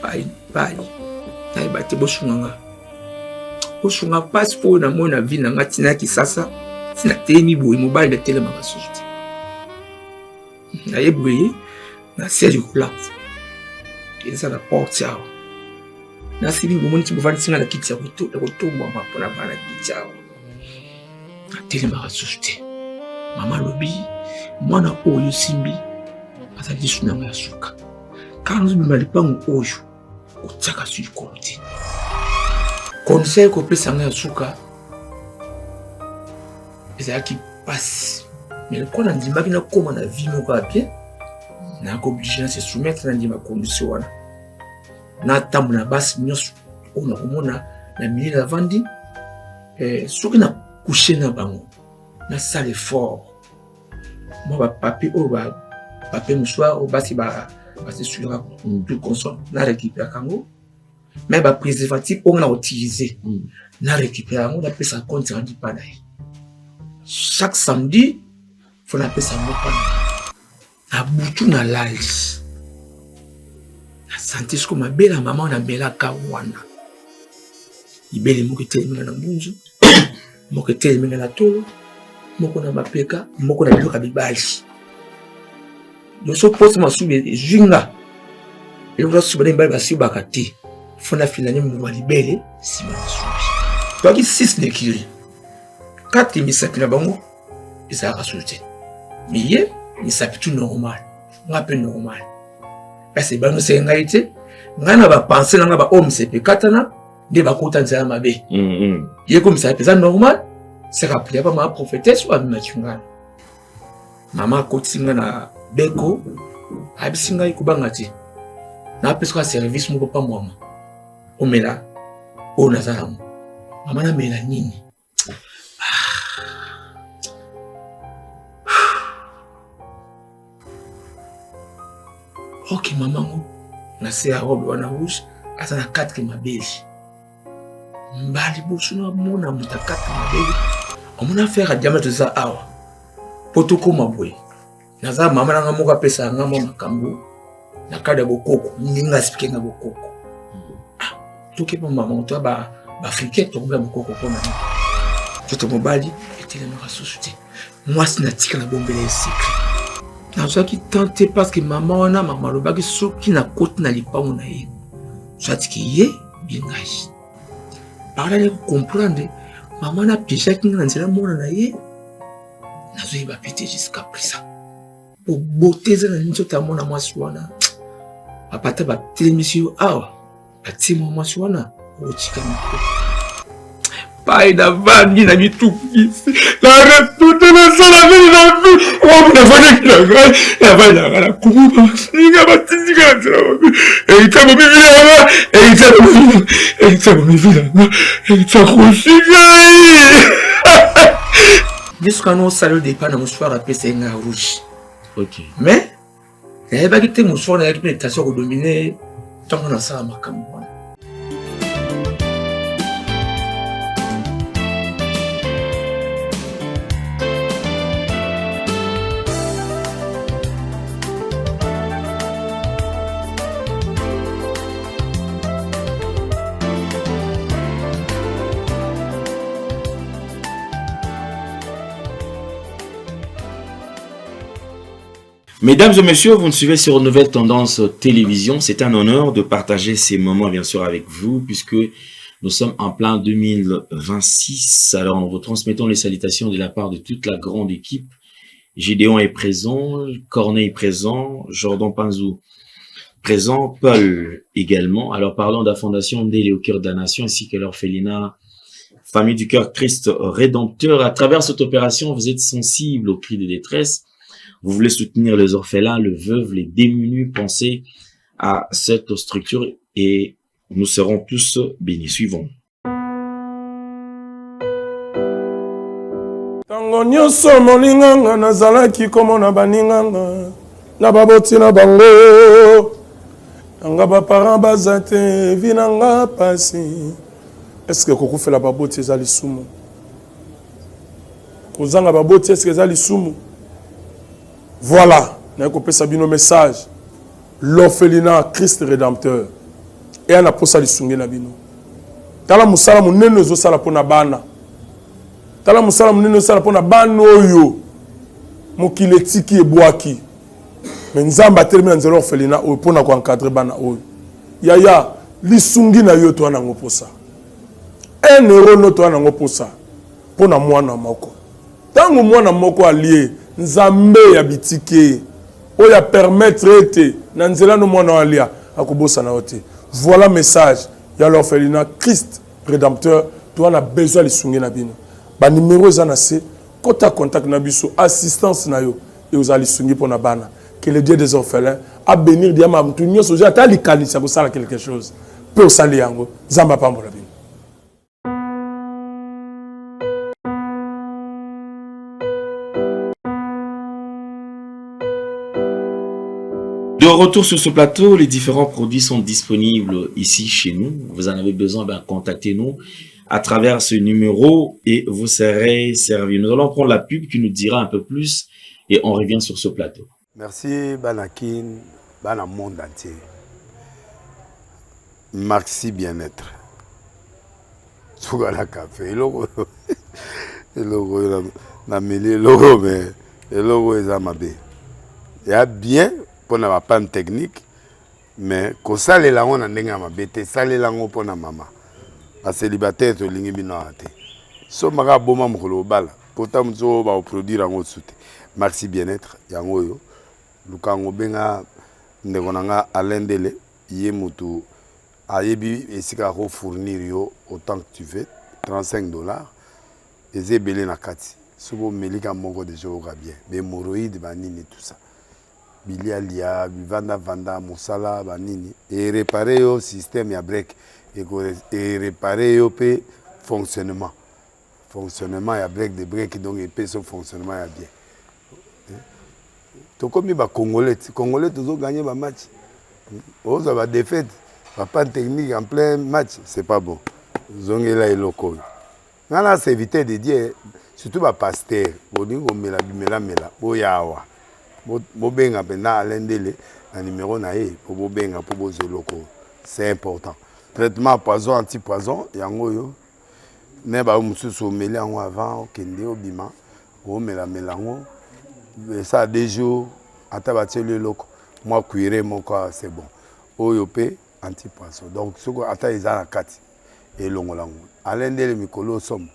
Pai pai nayeba te bosunga nga bosunga mpasi oyo namoni na vie na nga ntina kisasa ntina telemi boye mobali atelemaka susu te naye boye na siège roulant eza na porte awa nasili bomoni ti bovandisi nga na kiti ya kotombwama mpona bana kiti awa atelemaka susu te mama alobi mwana oyo osimbi aza lisu na nga ya suka kaka nazobima lipango oyo otiaka su likolo te conseil kopesa nga ya suka ezalaki mpasi mais lokola nandimaki nakóma na vie moko ya bien nayaki oblige na se soumettre nandima condition wana natambola na basi nyonso oyo nakomona na milieu navandi eh, soki na couche na bango nasala effort mwa bapapier oyo bapapier mouchoir oyo basi basesulaka mm. tout consort na récupéraka yango mais bapréservatif oyo na utilise mm. na récupéra yango napesa compte rendu mpa na ye chaque samedi fo napesa yango mpa na ye Na butu na lali na santi siko mabele ya mama namelaka wana libele moko etelemi nga na mbunzu moko etelemi nga na tolo moko na mapeka moko na biloko ya mibali nyonso mposa masuba ezwi nga eloko nasuba na mibali basubaka te fo nafina ni mbuma libele nsima nasubi toyaki 6 na ekiri 4 misapi na bango ezalaka susu te mais ye misapi tu normal nga mpe normal kasi ebangisaki ngai te ngai na bapense na ngai baoyo misapi ekatana nde bakota nzela mabe mm-hmm. ye ko misapi eza normal saka priya pa mama prophétesse oyo amemaki ngai mama akotisi ngai na beko ayebisi ngai kobanga te napesaka service moko pambwama omela oyo naza nango mama namela nini Ok mama ngo na se ya robe wana rouge aza na 4 mabele mbala liboso namona moto ya 4 mabele omona affaire ya diamant toza awa mpo tokóma boye naza mama na nga moko apesaka nga mwa makambo na cadre ya bokoko ndenge asplike nga bokoko ah, tokepa mama to ba baafricain tokobela bokoko mpo na nzoto mobali etelemaka susu te mwasi natika na bombela ye secret nazwaki temps te parce que mama wana mama alobaki soki nakoti na lipango na ye soit ke ye bie ngai parla comprendre mama na piejaki nga na nzela mwana na ye nazoyeba mpe te jusqu'à présent po bote eza na nzoto ya mwana mwasi wana bapata batelemisi yo awa batie mwa mwasi wana okotika moko pai navandi na mitungisi na retourne nasala nini na vi oyo navandaki na ngai navandi na ngai nakumu basinga batindika na nzela mabe Héritier abomi vie na nga Héritier abomi Héritier abomi vie na nga Héritier akosi ngai nyonso kana osala odepa na mouchoir apesa ye nga rouge okay. mais nayebaki te mouchoir nayaki mpe na tension ya kodomine ntango nasala makambo wana Mesdames et messieurs, vous nous suivez sur Nouvelle Tendance Télévision. C'est un honneur de partager ces moments, bien sûr, avec vous, puisque nous sommes en plein 2026. Alors, nous vous transmettons les salutations de la part de toute la grande équipe. Gédéon est présent, Corneille est présent, Jordan Panzou présent, Paul également. Alors, parlons de la Fondation Ndélé au cœur de la nation, ainsi que l'orphelinat Famille du cœur Christ Rédempteur. À travers cette opération, vous êtes sensible aux cris de détresse. Vous voulez soutenir les orphelins, les veuves, les démunis. Pensez à cette structure et nous serons tous bénis. Suivons. Tango nyonso moninga nga nazalaki komona baninga nga na baboti na bango na nga ba parents baza te vie na nga pasi est-ce que kokufela baboti eza lisumu kozanga baboti est-ce que eza lisumu voilà naye kopesa bino message l'orphelinat Christ Rédempteur. Eya na posa lisungi na bino. Tala mosala monene ozosala mpo na bana. Tala mosala monene ozosala mpo na bana oyo mokili etiki ebwaki. Mais Nzambe atelemi na nzela orphelinat oyo mpo na ko encadrer bana oyo. Yaya, lisungi na yo toa nango posa. Un euro no toa nango posa mpo na mwana moko. Tango mwana moko alie, Nzambe ya bitike oyo a permettre ete na nzela no mwana oyo alia, akobosana yo te. Voilà message ya l'orphelinat Christ Redempteur, toa na besoin ya lisungi na bino. Ba numero eza na se, kota contact na biso, assistance na yo ekozala lisungi pona bana. Que le Dieu des orphelins a benir diama mutu nionso ozwi ata likanisi ya kosala quelque chose pe osali yango. Nzambe apambola bino. De retour sur ce plateau, les différents produits sont disponibles ici chez nous. Vous en avez besoin, ben, contactez-nous à travers ce numéro et vous serez servi. Nous allons prendre la pub qui nous dira un peu plus et on revient sur ce plateau. Merci bana kin, bana monde entier. Maxi bien-être. Suka na café eloko eloko oyo nameli eloko mais eloko eza mabe. Ya bien pona ba panne technique mais kosalela yango na ndenge ya mabe te, salela yango pona mama. Ba célibataire tolingi bino awa te. Somba kaka boma mokolo obala. Pota mosusu oyo bako produire yango lisusu te. Maxi bien-être yango oyo luka yango benga ndeko na nga Alain Ndele ye mutu ayebi esika ako fournir yo autant que tu veux 35 dollars eza ebele na kati soki omeli ka moko deja oyoka bien ba hemorroïde ba nini tout ça bilia lia bivanda vanda mosala ba nini e reparer yo système ya break eko e reparer yo pe fonctionnement Fonctionnement ya break de break donc epesi yo fonctionnement ya bien. Tokomi ba congolais, congolais tozo gagner ba match. Ozwa ba défaite, ba panne technique en plein match, c'est pas bon. Zongela eloko oyo. Nga na serviteur de Dieu, surtout ba pasteur, bolingi komela bimela mela, boya awa. Bobenga mpenza Alain Ndele na numero na ye po bobenga po bozwa eloko oyo. C'est important. Traitement poison anti poison yango oyo. Mais ba mosusu omeli yango avant okende obima omela mela yango esala deux jours ata batieli eloko mwa cuire moko awa c'est bon oyo mpe anti poisson donc soki ata eza na kati elongola yango alain ndele mikolo somo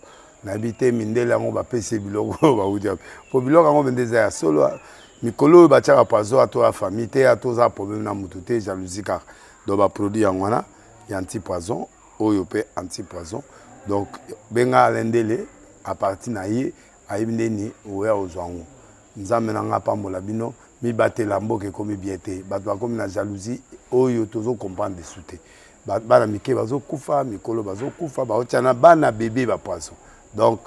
nayebi te mindele yango bapesi ye biloko oyo bauti wapi mpo biloko yango mpenza eza ya solo mikolo oyo batiaka poison ato ya famille te ato oza problème na motu te jalousie kaka donc baproduit yango wana ya anti poison Oyo pe anti poison donc benga Alain Ndele à partir na ye ayebi ndeni oya ozwa yango. Nzambe na nga apambola bino mibatela mboka ekomi bien te bato bakomi na jalousie oyo tozo comprendre lisusu te bana mike bazokufa mikolo bazokufa baotia na bana bebe ba poison donc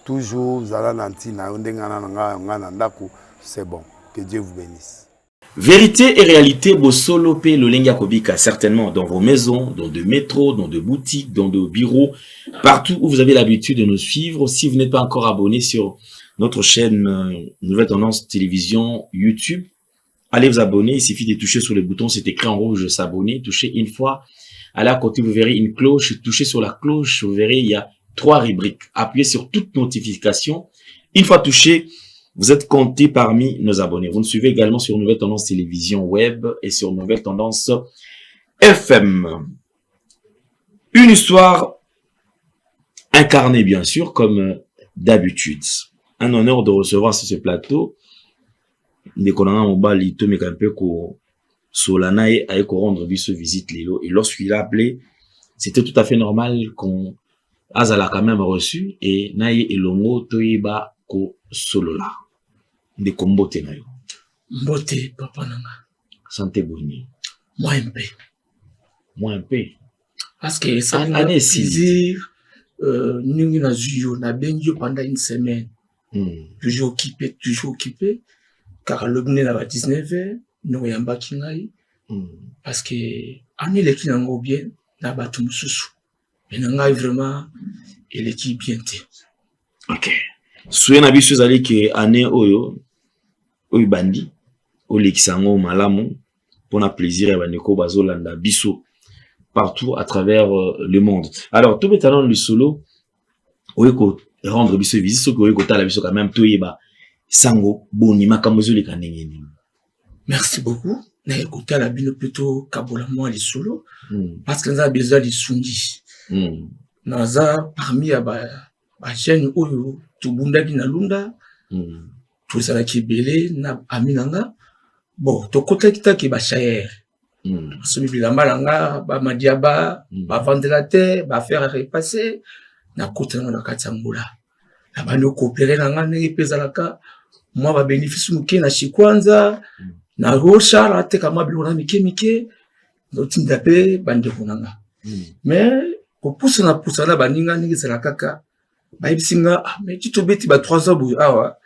toujours zala na ntina yo ndenge nga na nga na ndako c'est bon que Dieu vous benisse. Verite et realite bosolo pe lolenge ya kobika certainement dans vos maisons, dans de metros, dans de boutiques, dans de bureaux, partout où vous avez l'habitude de nous suivre. Si vous n'êtes pas encore abonné sur notre chaîne euh, Nouvelle Tendance Télévision YouTube, allez vous abonner. Il suffit de toucher sur le bouton, c'est écrit en rouge, s'abonner. Touchez une fois. À la côté, vous verrez une cloche. Touchez sur la cloche, vous verrez, il y a trois rubriques. Appuyez sur toute notification. Une fois touché, vous êtes compté parmi nos abonnés. Vous nous suivez également sur Nouvelle Tendance Télévision Web et sur Nouvelle Tendance FM. Une histoire incarnée, bien sûr, comme d'habitude. Un honneur de recevoir sur ce plateau ndeko na nga mobali tomeka mpe kosola na ye aye korendre biso visite lelo et lorsqu'il a appelé c'était tout à fait normal qu'on azala quand même reçu et na ye elongo toyeba kosolola ndeko mbote na yo mbote papa na nga sante boni moi mpe moi mpe parce que esali nga plaisir euh, ndenge nazwi yo nabengi yo pendant une semaine mm. toujours occupé toujours occupé kaka lobi nde na ba 19 heures ndenge oyambaki ngai mm. parce que année eleki nango bien na bato mosusu mais na ngai vraiment eleki bien te ok souye na biso ezali ke année oyo oyo ebandi olekisa yango malamu mpona plaisir ya bandeko bazolanda biso. partout à travers le monde. Alors, tobeta nano lisolo oye ko rendre biso visite, soki oye kotala biso quand même, toyeba sango boni, makambo ezoleka ndenge nini. Merci beaucoup. Naye kotala bino mpe tokabola mwa lisolo parce que naza besoin lisungi. Naza parmi ya bajeune oyo tobundaki na Lunda. Tozalaki ebele na ami na nga. Bon, tokotaki taki bachayere, basomi bilamba na nga, bamadiaba, baventilateur, bafer à repasser. Nakota nango na kati ya Ngola, nabandi ocoopérer na nga ndenge mpe ezalaka mwa babénéfice moke na Chikwanza, na Rocha. Nateka mwa biloko na mike mike, notinda mpe bandeko na nga. Mais kopusana pusana baninga ndenge ezala kaka, bayebisi nga: "Ah, mais ti tobeti ba 3 ans boye awa,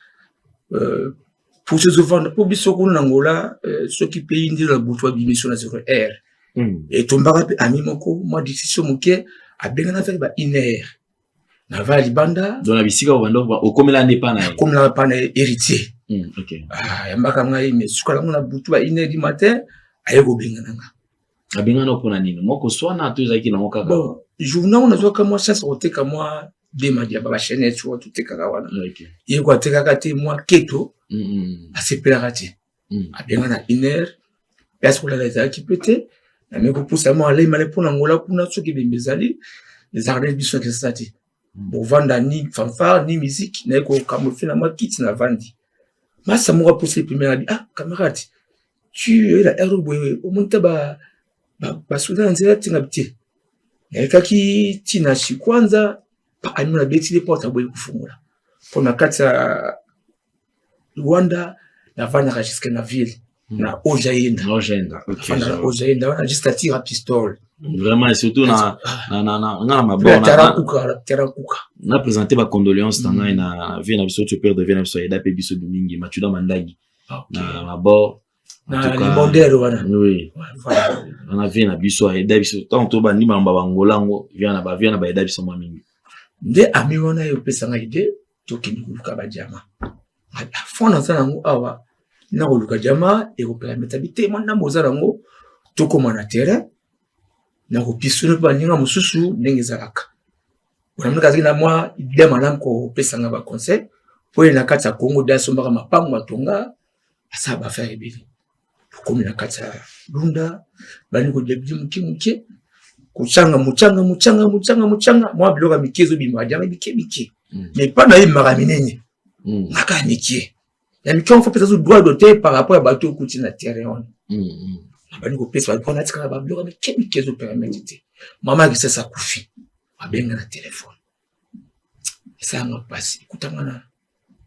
pusu ezovanda mpo biso kuna na Ngola, soki pays nde na butu babimiso na 0 heure." Etombaka mpe ami moko mwa discussion moke, abengana vers ba 1 heure, nava libanda. Donc na bisika obanda okomela nde pa na ye? Akomelaka pa na ye, Héritier. Ah, yambaka ngai, mais suka nango na butu ba 1 heure du matin aye kobengana nga. Abengana mpona nini? Moko swana to ezalaki nango kaka? Bon, journée ngo nazwaka mwa chance koteka mwa de madiaba, bachaînette oyo totekaka wana. Ye ko atekaka te, mwa keto. Asepelaka te. Abenga na 1 heure, place kolala ezalaki mpe te. Nami kopusa mwa alei male mpo na Ngola kuna, soki ebembe ezali, ezalaka nde biso na Kinshasa te, bovanda ni fanfare ni musique. Naye kocamoufler na mwa kiti, navandi. Masa moko apusa epembe na bi: "Ah, camarade, tu es la heure boye, omoni te basoda na nzela tinga te?" Nayekaki ntina Chikwanza, ami nabetili porte, aboyi kofungola, mpo na kati ya Rwanda navandaka jusque na ville na Ojayenda. Ojayenda, ok. Navanda na Ojayenda wana, juste tir à pistole. Vraiment, et surtout na na nga na mabor. Terrain Kuka, terrain Kuka. Na présenter ba condoléances na ngai na vie na biso, to père de vie na biso, aida mpe biso mingi, Matuda Mandagi na mabor. Na limondere wana. Oui. Wana vie na biso aida biso ntango to bandi makambo ya bangola yango, vie na bavie na baeda biso mwa mingi. Nde ami wana ye opesanga idée tokende koluka badiama. Fond naza nango awa na koluka diama ekopermettre bi te mwa ndambo oza nango, tokóma na terrain na kopisuna mpe baninga mosusu ndenge ezalaka. Onamonaka azalaki na mwa idée malamu kopesanga baconseil po ye na kati ya Kongo de asombaka mapango, atonga, asala baaffaire ebele. Tokomi na kati ya Lunda, bandi kodébrouiller moke moke, kocanga mochanga mochanga mochanga mochanga, mwa biloko ya mike ezobima, badiama mike mike. Mais mpa na ye emaka minene, ngaka ya mike ya mike wana, faut pesa zo droit d'auteur par rapport ya bato okuti na terrain wana. Nabandi kopesa bato wana, atikaka babiloko ya mike mike ezopermettre te. Mama akisasa akufi, abenga na telefone, esalanga mpasi, ekutanga na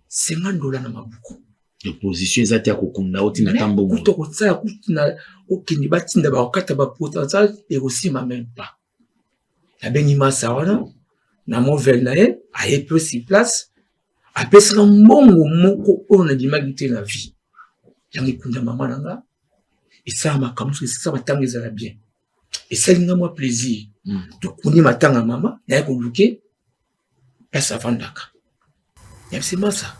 50 $ na mabuku. Opposition eza te ya kokunda otinda ta mbongo. Kuta kosala kutina okende batinda bakokata bapota ekosima même pas. Nabengi masa wana na movel na ye, aye mpe sur place, apesaka mbongo moko oyo nandimaki te na vie. Yango ekunda mama na nga, esala makambo soki esala matanga ezala bien, esali nga mwa plaisir. Tokundi matanga mama, naye koluke place avandaka. Yabisi masa,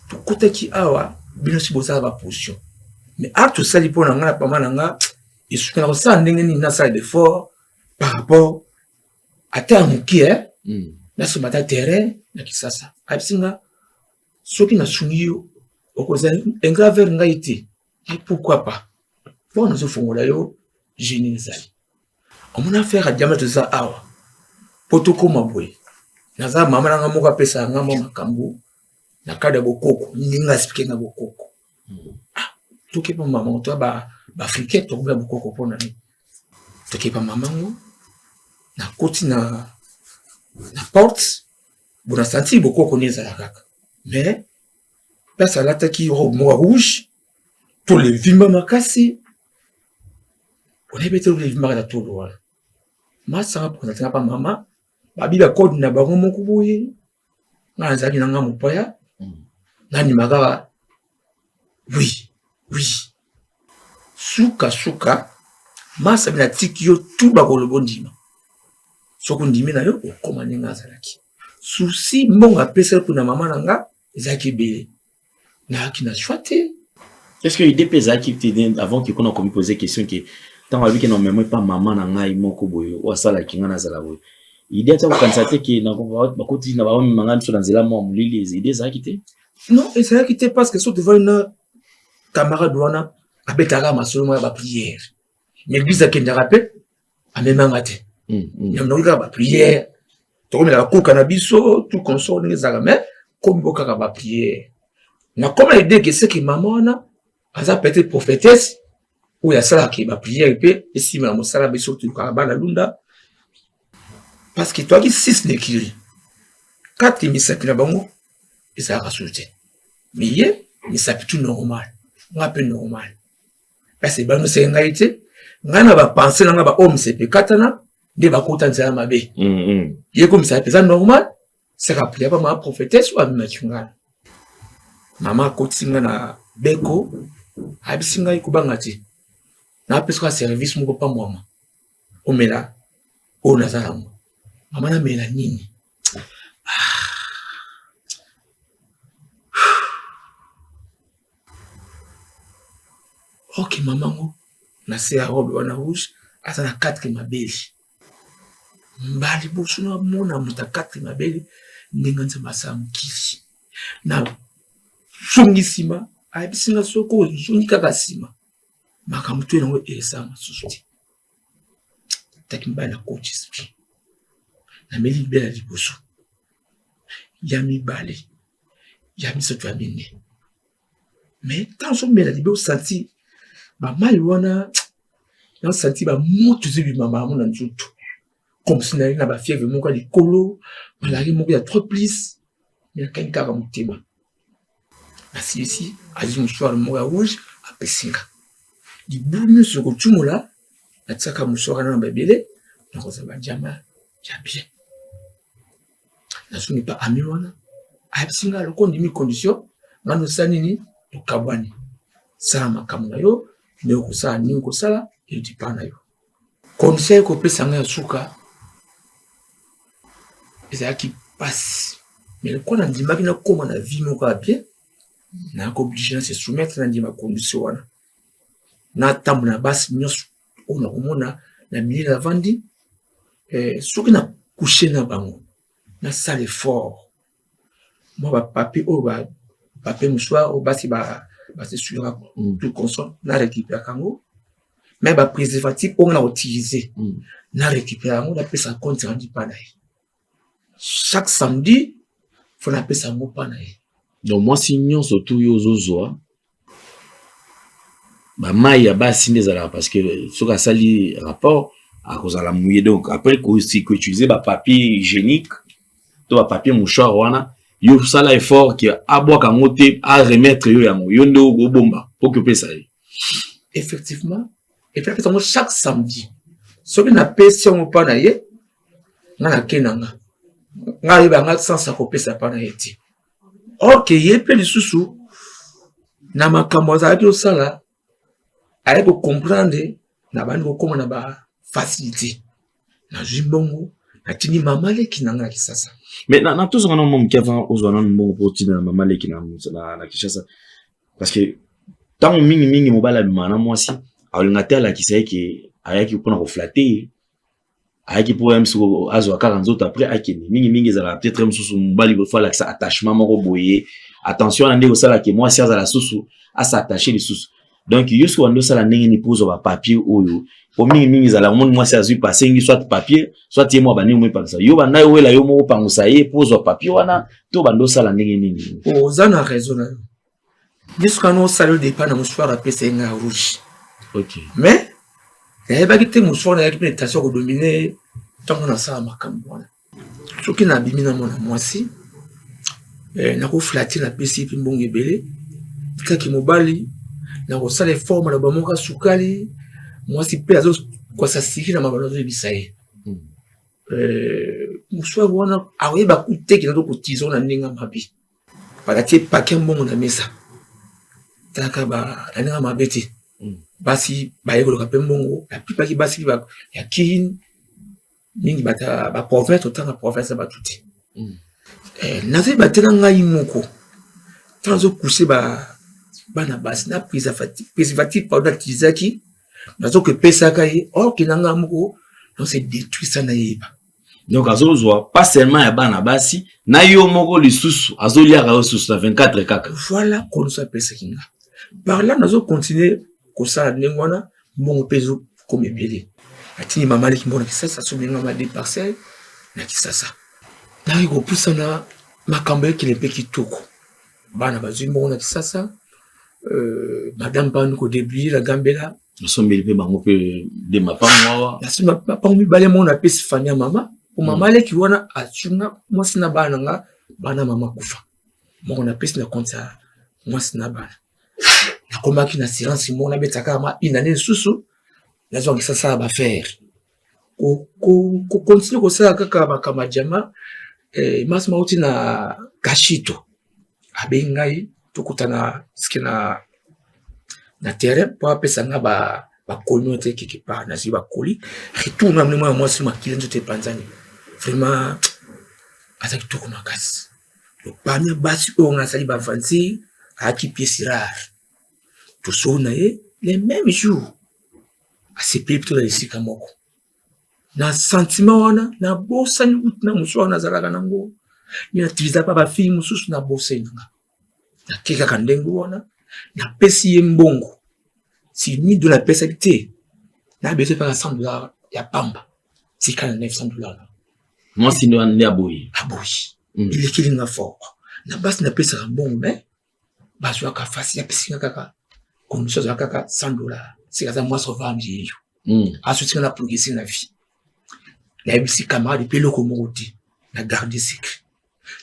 tokutaki awa bino si bozala baposition, mais acte osali mpo na nga na mama na nga esuki na kosala ndenge nini? Nasala effort par rapport ata ya moke, nasomba ata terrain na Kisasa. Ayebisi nga: "Soki nasungi yo, okozala ingrat vers ngai te." Et pourquoi pas, mpo nazofongola yo génie ezali omona affaire ya diamant. Toza awa mpo tokóma boye. Naza mama nanga moko apesaka nga mwa makambo na cadre ya bokoko, ndenge aexpliquer nga bokoko. Ah, tokepa mama, toya baafricain, tokoboya bokoko mpona nini? Tokepa mama ngo, nakoti na porte bo nasanti bokoko nde ezala kaka, mais place alataki robe moko rouge to levimba makasi, onayebi ete levimbaka na tolo wana. Masanga présenter nga pa mama, babi bacode na bango moko boye. Nga nazalaki na nga mopaya, nandima kaka oui. Sukasuka masa bi natiki yo tu bakoloba ondima. Soki ondimi na yo, okóma ndenge azalaki. Susi mbongo apesaki mpona mama na nga ezalaki ebele, nayaki na choix te. Est-ce que idée mpe ezalaki te avant ke kuna komi poser question ke Ntango alobi ke na omema epa mama na ngai moko boye oyo asalaki ngai nazala boye, idée ata kokanisa te ke bakoti na baomema ngai biso na nzela mwa molili, idée ezalaki te? Non, ezalaki te, parce que soki tovandi na camarade wana, abetaka masolo moko ya baprière, mais église akendaka mpe amemanga te. Nakoki kaka baprière, tokomelaka koka na biso, tout consort ndenge ezalaka, mais kombo kaka baprière. Nakoma idée ke seke mama wana aza peut-être prophétesse oyo asalaka baprière mpe esima na mosala biso tolukaka bana lunda, parce que toyaki 6 na ekili, 4 misapi na bango ezalaka susu te, mais ye misapi tout normal, nga mpe normal. Parce banoseke ngai te, ngai na bapense na ngai baoyo misapi ekatana nde bakota nzela mabe. Ye ko misapi eza normal, saka prière pa mama prophétesse oyo amemaki ngai. Mama akotisi ngai na beko, ayebisi ngai kobanga te, napesaka service moko pambwama, omela oyo naza nango. Mama, namela nini? Ah. Ok, mama ngo na se ya robe wana rouge aza na quatre mabele. Mbala liboso namona moto akati mabele ndenge Nzambe asala mokili. Na zongi nsima, ayebisi nga soki ozongi kaka nsima, makambo to yango esala mosusu te. Taki mibali na coach esprit, nameli libela liboso, ya mibale, ya misato, ya minei, mais ntango ozomela libe, osanti bamai wana, nasanti bamoto ezobima bango na nzoto, comme si nayaki na bafièvre moko ya likolo, malari moko ya trop plus. Mais nakangi kaka motema, nasilisi, azwi mouchoir moko ya rouge, apesi nga libu nyonso kotumola, natiaka mouchoir wana na babele, nakozwa badiama ya bien. Nazongi pa ami wana, ayebisi nga loko ndimi condition nga nosala nini, tokabwani, sala makambo na yo nde okosala nini, okosala edipa na yo. Condition ye kopesa ngai ya suka ezalaki mpasi, mais lokola nandimaki nakóma na vie moko ya bien, nayaki obligé na se soumettre, nandima condition wana, natambola na basi nyonso oyo nakomona na milieu navandi. Soki na couche na bango, nasala effort mwa bapapier oyo, bapapier mouchoir oyo basi basesuyaka, tout consort, na récupéraka yango, mais bapréservatif oyo na utiliser, na récupérer yango, napesa compte rendu mpa na ye. Chaque samedi faut napesa yango mpa na ye. Donc mwasi nyonso tu yo ozozwa bamai ya basi nde ezalaka, parce que soki asali rapport akozala mouillé, donc après koutiliser bapapier hygiénique to bapapier mouchoir wana, yo osala effort ke abwaka yango te, aremettre yo yango, yo nde obomba mpo ke opesa ye. Effectivement, et puis napesa yango chaque samedi. Soki napesi yango mpa na ye, nga nake na nga, nga ayeba nga sens ya kopesa mpa na ye te. Or ke ye mpe lisusu na makambo azalaki osala, aye kocomprendre na bandi kokóma na bafacilité, nazwi mbongo, natindi mama leki na nga na Kisasa. Mais na tozonga na mwa moke avant ozwa nanu mbongo mpo otinda na mama leki na Kinshasa, parce que ntango mingimingi mobali abimaka na mwasi, akolinga te alakisa ye ke ayaki mpona koflatter ye, ayaki mpo ya mosusu azwa kaka nzoto après akende. Mingimingi ezalaka peut-être mosusu mobali faut alakisa attachement moko boye, attention wana nde kosalaka mwasi azala susu as'attache lisusu. Donc yo soki wandi osala ndenge nini mpo ozwa bapapier oyo? Po mingimingi ezalaka omoni mwasi azwi, pasengi soit papier, soit ye mwa bandenge moyepangisa yo, banda oyela yo moko opangusa ye mpo ozwa papier wana, to banda osala ndenge nini? Oza na raison na yo. Nyonso kana osala yo depa na mouchoir apesa ye ngai ya rouge. Mais nayebaki te mouchoir nayaki mpe na tension kodominer ntango nasala makambo wana. Soki nabimi na mwana mwasi, nakoflatter, napesi mpe mbongo ebele, kaki mobali nakosala effort, maloba moko asukali, mwasi mpe azokwasa siki na mabalo, azoyebisa ye mouchoir wana, akoyeba kuteki nazokotiza na ndenge mabe. Balatie paquet mbongo na mesa, talaka na ndenge mabe te. Basi bayekoloka mpe mbongo, napipaki basi ya Kine mingi, baprovince, otanga province ya bato te. Nazoyeba te na ngai moko ntango nazocoucher bana basi na préservatif, pardon, atilisaki. Nazokopesaka ye orke na nga moko, nose détruit sa nayeba. Donc azozwa pas seulement ya bana basi na yo moko, lisusu azoliaka yo susu na 24 kaka. Voilà, condition apesaki nga. Par là nazocontinue kosala ndenge wana, mbongo mpe ezokoma ebele. Atindi mama aleki mbongo na Kisasa, asombi nga ma deux parcelles na Kisasa. Naki kopusana, makambo ekele mpe kitoko, bana bazwi mbongo na Kisasa, madame bandi kodébrouiller na Gambela. Osombeli mpe bango mpe de mapango awa. Nasombi mapango mibale. Moko napesi fani ya mama, po mama aleki wana asunga mwasi na bana na nga, bana mama kufa. Moko napesi na compte ya mwasi na bana. Nakomaki na assurance moko, nabetaka ma une année lisusu, nazwaka Kisasa ya baaffaire, kocontinue kosala kaka makambo ya diamant. Masi mauti na Kashito, abengi ngai, tokutana sike na terrain mpo apesa nga bacolis te. Quelque part nazwi bacolis, retour na mwana mwasi, makili nzoto epanzani. Vraiment aza kitoko makasi. Parmi basi oyo nga nasali baaventure, ayaki pièce rare. Tosoli na ye le même jour, asepeli mpe tozala esika moko. Na sentiment wana nabosani kutu na mosu wana nazalaka nango, natiliza mpa bafille mosusu, nabosani nanga. Nake kaka ndenge wana, napesi ye mbongo si 1000 dollars apesaki te, nabesi mpaka 100 dollars ya pamba, tika na 900 dollars. Mwasi nde aboyi? Aboyi. Elekeli nga fort. Na basi napesaka mbongo, mais bazwaka fasi. Apesi nga kaka condition, azwaka kaka 100 dollars. Sika aza mwasi ovandi yeyo, asuti nga na progresser na vie. Nayebisi camarade mpe eloko moko te, na garde secret.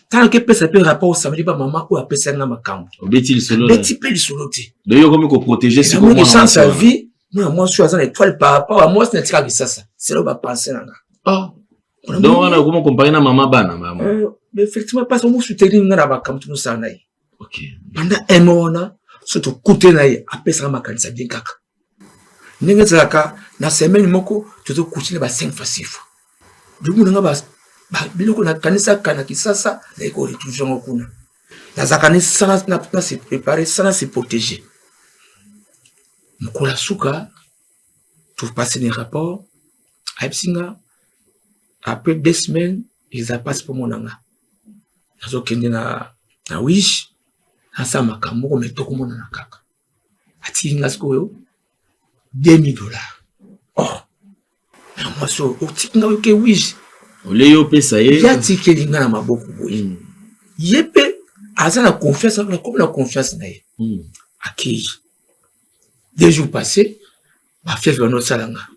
Ntango epesa mpe rapport samedi, ba mama oyo apesaki nga makambo. Obeti lisolo? Beti mpe lisolo te. Donc yo okomi koprotéger. Namoni chance ya vie, mwana mwasi oyo aza na étoile par rapport ya mwasi natikaka Kisasa, selo bapense na nga. Donc wana okomi comparer na mama bana mama? Effectivement, parce omosoutenir nga na makambo tonosala na ye. Pendant un mois wana, so tokute na ye, apesaka makanisa bien kaka ndenge ezalaka. Na semaine moko tozokuti ba 5 fois, 6 fois. Duku na nga biloko nakanisaka na Kisasa, naye koretrouve yango kuna. Nazalaka ne sana na se préparer, sana se protéger. Mokolo ya suka topase ne rapport, ayebisi nga après 2 semaines eza mpasi mpo mona nga nazokende na Wish, nasala makambo moko, me tokomonana kaka. Atiki nga sikoyo 2000 dollars. Or na mwasi oyo otiki nga oyoke Wish. Ole yo opesa ye. Ye atikeli nga na maboko boye. Ye mpe aza na confiance, nakomi na confiance na ye. Akei, 2 jours passé, bafièvre bano osala nga,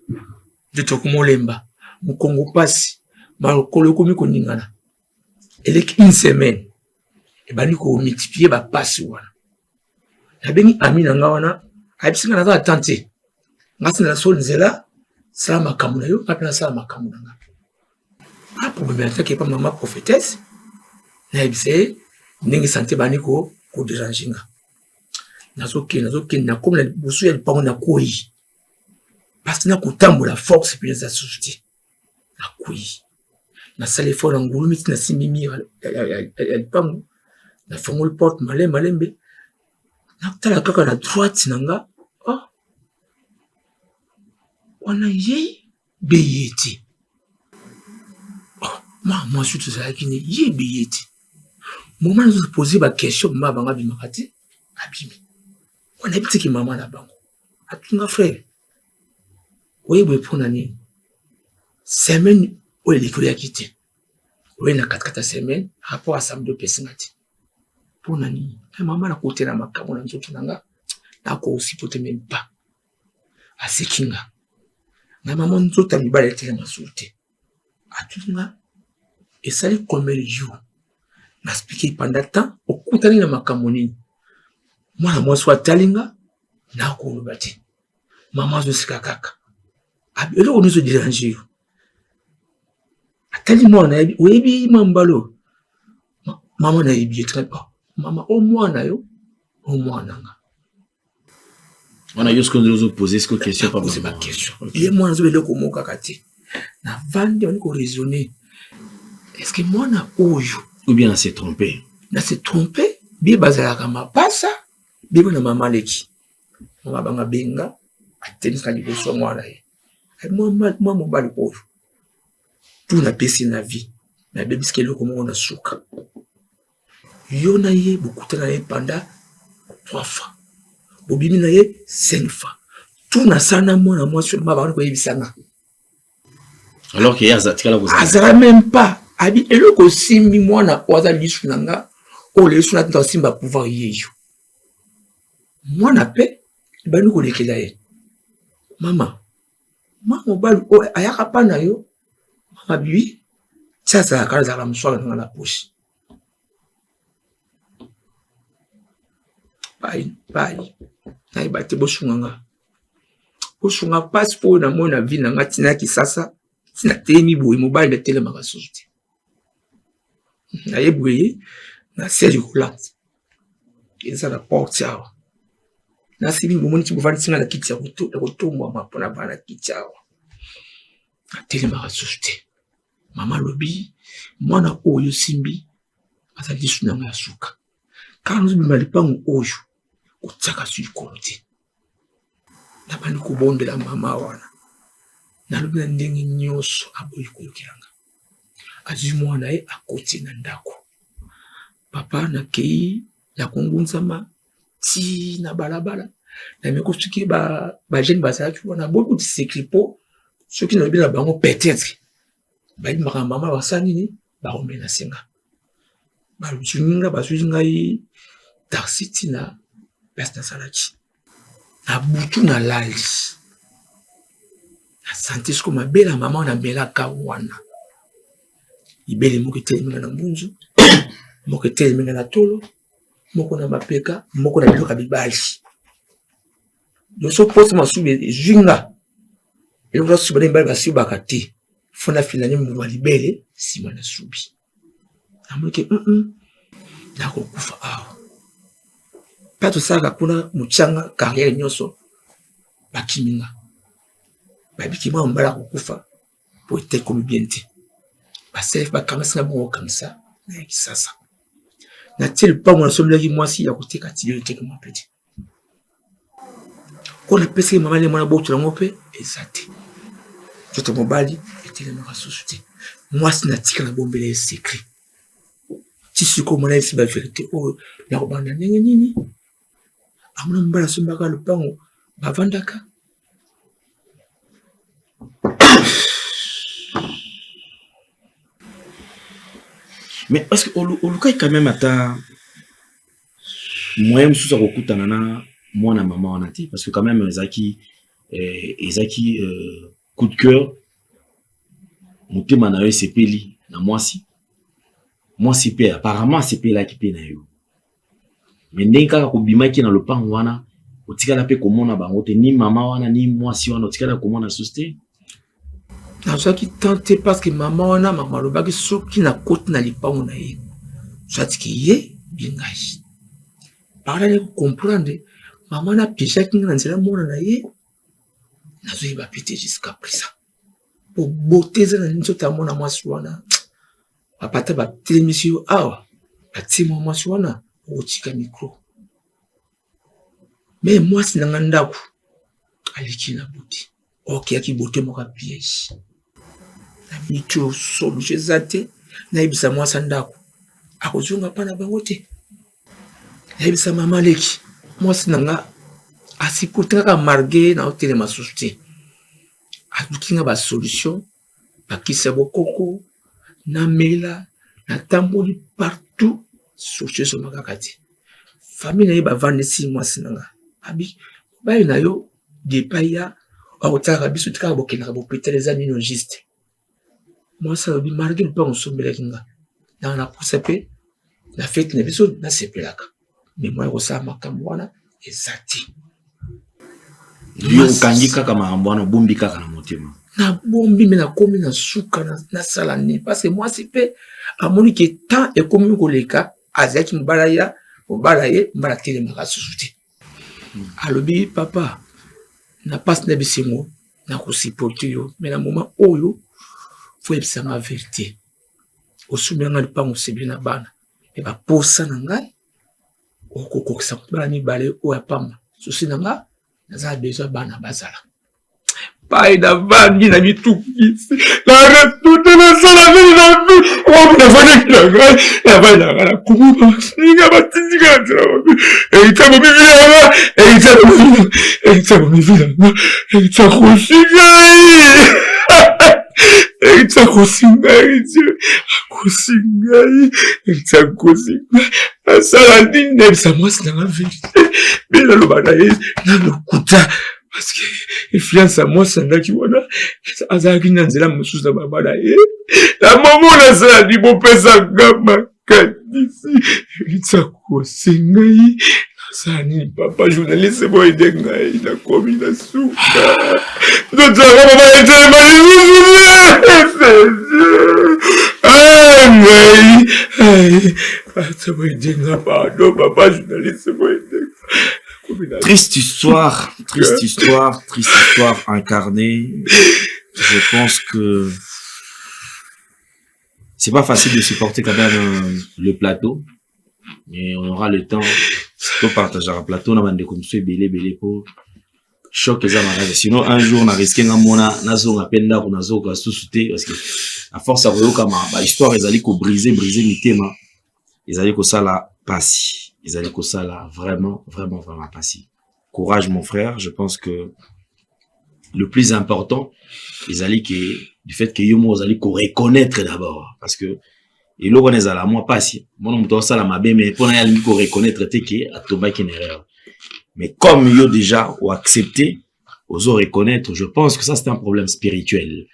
nzoto okoma olemba, mokongo mpasi, makolo ekomi koningana. Eleki une semaine, ebandi komultiplie bapasi wana. Nabengi ami na nga wana, ayebisi nga naza atan te, nga si na so nzela, sala makambo na yo, nga mpe nasala makambo na nga. A problème ataki epa mama prophétesse, nayebisa ye ndenge santé bandi kodéranger nga. Nazokende, nazokende, nakomi na liboso ya lipango, nakwei, parce nakotambola force mpenza eza susu te. Nakwei, nasali effort na ngulumi ti nasimbi mur ya lipango, nafongoli porte malembe malembe, natala kaka na droite na nga, oh, wana ye be ye te. Oh, mwa mwasi tozalaki ne ye be ye te. Moma nazopose baquestion, mama bango abimaka te, abimi wana, yebi tiki mama na bango atunga: "Frère, oyeboye mpona nini? Semaine oyo eleki oyaki te, oye na katikati ya semaine, rapport ya samedi opesinga te, mpona nini?" Mama, nakotela makambo na nzoto na nga, nakosupporte même pas. Aseki nga na mama, nzoto ya mibali etelema susu te. Atuni nga: "Esali combien de jours?" Naexpliquer pendant temps okutani na makambo nini. Mwana mwasi oyo atali nga, nakoloba te. Mama azoseka kaka. Eloko nyonso dérange yo. Atali mwana, yebi oyebi mwa mbala oyo mama nayebi ye très bon. Mama o mwana yo o mwana nga. Wana yo sikoyo ozopose sikoyo question? Pose baquestion. Ye mwana azoba eloko moko kaka te. Navandi, bandi koraisonner: est ce que mwana oyo Ou bien na se trompe? Na se trompe bie, bazalaka mapasa bie na mama leki. Mama banga benga. Atelemisi nga liboso ya mwana na ye. Mwa mobali oyo tout napesi na vie, nabebisaki eloko moko na suka. Yo na ye bokutana na ye pendant 3 fois, bobimi na ye 5 fois. Tout nasala na mwana mwasi oyo mama koyebisa nga. Alors que ye atikala kozala. Azala même pas. Abi eloko osimbi mwana oyo aza lisu na nga, oyo lisu na tinda osimba pouvoir ye yo. Mwana pe ebandi kolekela ye. Mama, mwana mobali oyo ayaka pa na yo, mama bi ti azalaka azalaka moswala na nga na poche. Pai, pai, nayeba te bosunga nga. Bosunga mpasi oyo namoni na vie na nga ntina ya Kisasa, ntina telemi boye mobali atelemaka susu te. Naye boye na siège roulant eza na porte awa. Nasibi bomoni ti bovandisi nga na kiti ya kotombwama mpona bana kiti awa. Atelemaka susu te. Mama alobi mwana oyo osimbi aza lisu na nga ya suka. Kaka nazobima lipango oyo kotiaka su likolo te. Nabandi kobondela mama wana, nalobi na ndenge nyonso aboyi koyokela nga. Azwi mwana ye akoti na ndako. Papa nakei ya kongunzama ti na balabala nameki soki ba jeune bazalaki wana boyi sekri po soki nalobi na bango peut-être bayebi makambo mama basala nini bakomenase nga. Bazwi nga bazwi ngai taxi ti na place nazalaki. Na butu nalali nasanti siko mabele ya mama namelaka wana libele moko etelemi nga na mbunzu moko etelemi nga na tolo moko na mapeka moko na biloko ya mibali nyonso posa masuba ezwi nga eloko nasuba na mibali basubaka te fo nafina ni mbuma libele nsima nasubi namoni ke nakokufa awa mpe tosalaka kuna motyanga carrière nyonso bakimi nga babiki mwa mobali akokufa po ete ekomi bien te baself bakangisi nga bongo kokangisa na Kisasa natie lupango nasombelaki mwasi ya koteka tili etekama mpe te oyo napesaki mama le mwana botola yango mpe eza te nzoto mobali etelemaka susu te mwasi natika nabombela ye secret ti sikoyo mwana yebisi ba verite oyo nakobanda ndenge nini amona mobali asombaka lupango bavandaka. Mais parce que olukaki quand même ata moyen mosusu ya kokutana na mwana mama wana te parce que quand même ezalaki ezalaki coup de cœur motema na yo esepeli na mwasi mwasi mpe apparemment asepelaki mpe na yo mais ndenge kaka kobimaki na lopango wana otikala mpe komona bango te ni mama wana ni mwasi wana otikala komona susu te. Nazwaki temps te parce que mama wana mama alobaki soki nakoti na lipango na ye soit ke ye bi ngai par là comprendre mama na piégeaki nga na nzela mwana na ye nazoyeba pe te jusqu'à présent po beauté eza na nzoto ya mwana mwasi wana bapata batelemisi yo awa batie mwa mwasi wana okotika micro me mwasi na nga ndako aleki na beauté okeyaki beauté moko ya piège na minute oyo solution eza te nayebisa mwasi ya ndako akozonga mpa na bango te nayebisa mama leki mwasi na nga asipoti kaka marge na otelema susu te aluki nga basolution bakisi ya bokoko namela natamboli partout solution ezoma kaka te famille na ye bavandisi mwasi na nga abi mobali na yo depai ya akotalaka biso te kaka bokendaka bopetala eza nino juste mwasi alobi marge lupango osombelaki nga nanga napusa mpe na fete na biso nasepelaka me moya kosala makambo wana eza te. Yo okangi kaka makambo wana obombi kaka na motema. Nabombi me nakomi na suka nasala nini parce que mwasi mpe amoni ke temps ekomi koleka azalaki mobala ya mobala ye mobala atelemaka susu te. Alobi papa na pasi na bisengo nakosupporte yo me na moment oyo fo yebisa nga verite osombi nga lipango osebeli na bana me baposa na ngai okokokisa bana mibale oyo ya pamba susi na nga. Naza na besoin bana bazala. Pai navandi na mitukisi na retourne nasala nini na vie oyo navandaki na ngai navandi na ngai nakomi baninga batindi ngai na nzela mabe Heritier abomi vie na nga Heritier abomi Heritier abomi vie na nga Heritier akosi ngai Heritier akosi ngai Heritier akosi ngai Heritier akosi ngai nasala nini nayebisa mwasi na nga verite mpe naloba na ye na lokuta parce que influence ya mwasi andaki wana azalaki na nzela mosusu na baba na ye na momo nasala nini bopesa nga makanisi Heritier akosi ngai nasala nini papa journaliste boyede ngai nakomi na suka nzoto yango mama etelema lisusu ngai ata boyede nga pardon papa journaliste boyede nga. Triste histoire, triste histoire, triste histoire incarnée. Je pense que c'est pas facile de supporter quand même le plateau, mais on aura le temps de partager un plateau na bandeko mosusu ebele ebele po choc eza makasi. Sinon un jour na risque nga mona nazonga mpe ndako nazoka susu te parce que à force ya koyokama ba histoire ezali ko briser briser mitema, ezali kosala pasi, ezali kosala vraiment vraiment vraiment pasi. Courage mon frère, je pense que le plus important ezali ke du fait que yo moko ozali ko reconnaître d'abord, parce que eloko wana ezala mwa pasi, mona moto asala mabe mais mpona ye alingi ko reconnaître te ke atombaki na erreur. Mais comme yo déjà oaccepté, ozo reconnaître, je pense que ça c'est un problème spirituel.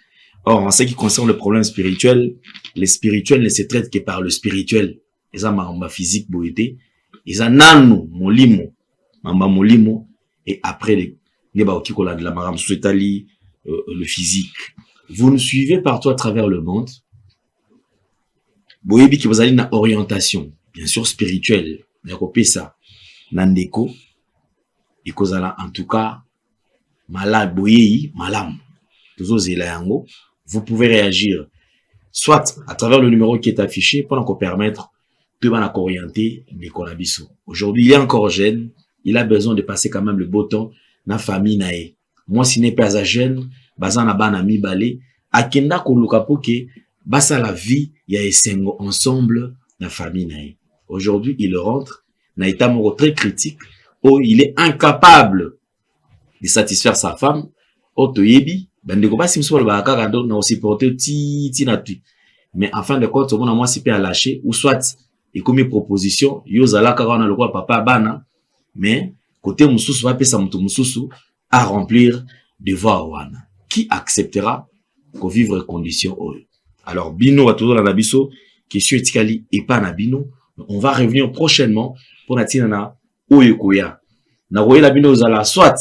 Or en ce qui concerne le problème spirituel, le spirituel ne se traite que par le spirituel. Eza makambo ya physique boye te, eza nanu molimo, makambo ya molimo, et après nde bakoki kolandela makambo mosusu etali le physique. Vous nous suivez partout à travers le monde, boyebi ke bozali na orientation bien sûr spirituelle ya kopesa na ndeko, ekozala en tout cas malamu, boyei malamu, tozozela yango. Vous pouvez réagir soit à travers le numéro qui est affiché pour nous permettre de orienter ndeko na biso. Aujourd'hui il est encore jeune, il a besoin de passer quand même le beau temps na famille na ye. Mwasi ne mpe aza jeune, baza na bana mibale, akenda koluka po ke basala vie ya esengo ensemble na famille na ye. Aujourd'hui il rentre na état moko très critique où il est incapable de satisfaire sa femme. Oyo toyebi bandeko basi mosusu balobaka kaka ndo na osupporte ti ti na ti, mais en fin de compte omona mwasi mpe alâche, ou soit ekomi proposition, yo ozala kaka wana lokola papa ya bana, mais côté mosusu bapesa moto mosusu à remplir devoir wana. Qui acceptera kovivre condition oyo? Alors bino bato tozolanda biso, question etikali epa na bino. On va revenir prochainement mpona ntina na oyo ekoya nakoyela bino, ozala soit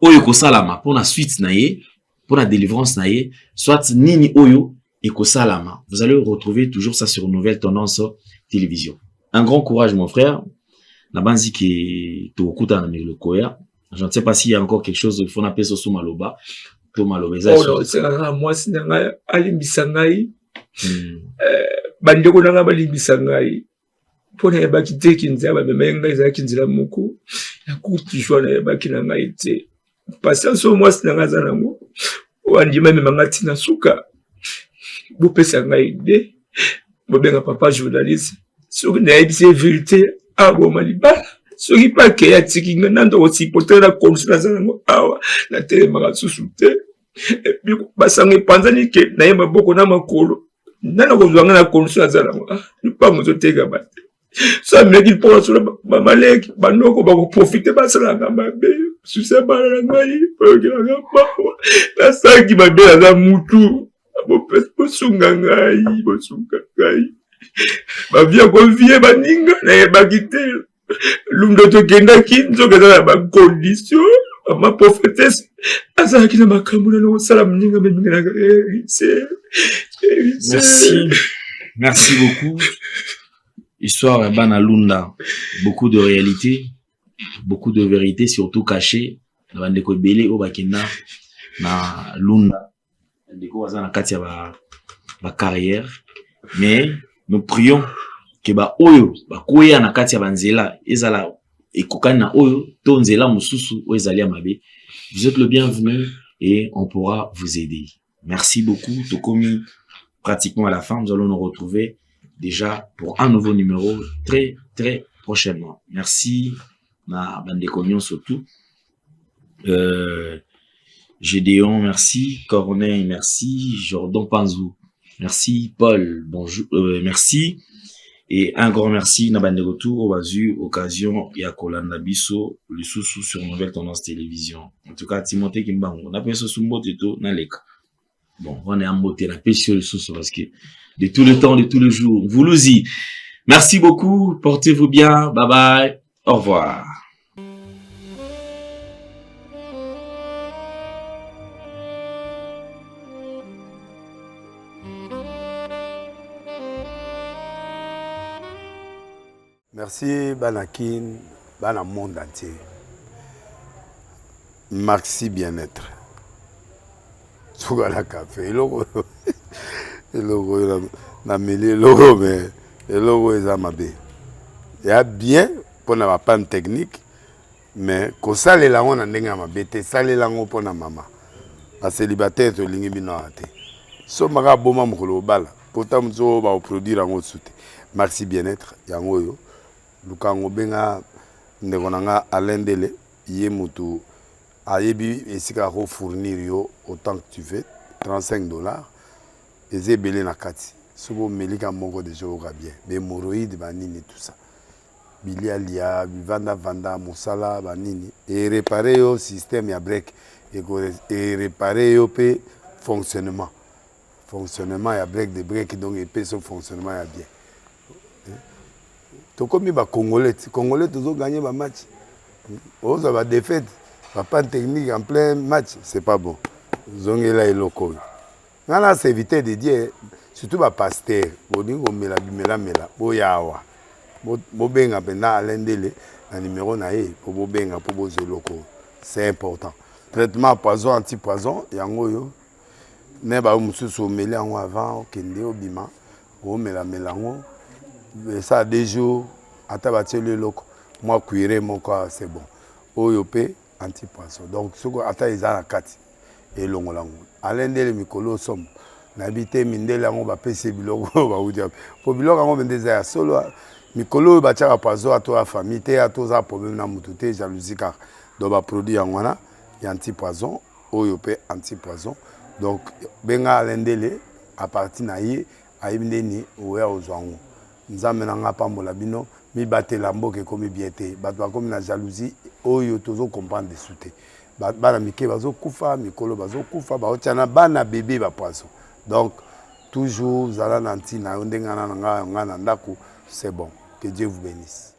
oyo ekosalama mpona suite na ye, mpona délivrance na ye, soit nini oyo ekosalama. Vous allez retrouver toujours ça sur Nouvelle Tendance Télévision. Un grand courage mon frère, nabanzi ke tokokutana na mikolo koya. Je ne sais pas s'il y a encore quelque chose, il faut napesa oso maloba to maloba eza. Oyo osengaka mwasi na ngai alimbisa ngai, bandeko na ngai balimbisa ngai mpo nayebaki te ki nzela bamemaki ngai ezalaki nzela moko ya courte joie. Nayebaki na ngai te patience oyo mwasi na ngai aza nango, oyo andima emema ngai ntina suka. Bopesa ngai idée, bobenga papa journaliste. Soki nayebisi ye vérité, aboma libala. Soki mpe akei atiki ngai, nando kosupporter na condition naza nango awa, natelemaka susu te. Et puis basango epanzani ke naye maboko na makolo, nana kozwa ngai na condition naza nango. Lupango ezotekama te. So ameki mpona solo, bamaleki banoko bakoprofite, basalaka mabe susi ya bana na ngai, bayokelaka mawa. Nasalaki mabe, naza mutu, bosunga ngai, bosunga ngai. Bavie kovie baninga, nayebaki te lundo tokendaki nzoka eza na bacondition. Mama prophétesse azalaki na makambo nano kosala moninga meminga Héritier. Merci, merci beaucoup. Histoire ya bana Lunda, beaucoup de réalité, beaucoup de vérité surtout cachée na bandeko ebele oyo bakenda na Lunda, bandeko baza na kati ya bacarrière ba. Mais nous prions ke baoyo bakwea na kati ya banzela ezala. ekokani na oyo to nzela mosusu oyo ezali ya mabe, vous êtes le bienvenu et on pourra vous aider. Merci beaucoup. Tokomi pratiquement à la fin. Nous allons nous retrouver déjà pour un nouveau numéro très très prochainement. Merci na bandeko nyonso tout. Gédéon, merci. Corneille, merci. Jordan Panzou, merci. Paul, bonjour, merci. Et un grand merci na bandeko tout oyo bazwi occasion ya kolanda biso lisusu sur Nouvelle Tendance Télévision. En tout cas, Timothée Kimbangu, napesi yo mbote to naleka. Bon, wana ya mbote napesi yo lisusu parce que de tout le temps, de tous les jours, Vuluzi. Merci beaucoup, portez-vous bien, bye bye, au revoir. Merci bana Kin, bana monde entier. Maxi bien-être. Suka na café eloko eloko oyo nameli eloko mais eloko oyo eza mabe. Ya bien mpona ba panne technique mais kosalela yango na ndenge ya mabe te, salela yango mpona mama. Ba célibataire tolingi bino awa te. Sombaka aboma mokolo obala pota mosusu oyo bakoproduire yango su te. Maxi bien-être yango oyo luka yango, benga ndeko na nga Alain Ndele, ye motu ayebi esika ako fournir yo autant que tu veux. 35 $ eza ebele na kati. Soki omeli ka moko deja oyoka bien, bahémorroïde banini, tout ça, bilialia, bivandavanda, mosala banini, erépare yo système ya break, erépare yo mpe fonctionnement ya break de break. Donc epesi yo fonctionnement ya bien. Tokomi bacongolais ti congolais tozoganye bamatch, ozwa badéfaite, bapanne technique en plein match, c'est pas bon. Zongela eloko oyo. Nga na serviteur de Dieu, surtout bapasteur bolingi komela bimelamela, boya awa, bobenga mpenza Alain Ndele na numero na ye mpo bobenga mpo bozwa eloko oyo, c'est important. Traitement poison, anti poison yango oyo me bayo mosusu omeli yango avant okende obima, omelamela yango esala 2 jours, ata batieli eloko mwa cuire moko, c'est bon. Oyo mpe anti poison, donc soki ata eza na kati elongola yango. Alain Ndele mikolo osomo nayebi te mindele yango bapesi biloko oyo bauti wapi, po biloko yango mpenza eza ya solo. Mikolo oyo batiaka poison ato ya famille te, ato oza problème na motu te, jalousie kaka. Donc baproduit yango wana ya anti poison, oyo mpe anti poison. Donc benga Alain Ndele, à partir na ye ayebi ndeni oya ozwa yango. Nzambe na nga apambola bino, mibatela. Mboka ekomi bien te, bato bakomi na jalousie oyo tozocomprendre desu te. Bana mike bazokufa, mikolo bazokufa, baotia na bana bebe bapoison. Donc toujours zala na ntina yo ndenge na nga na ndako, c'est bon. Que Dieu vous bénisse.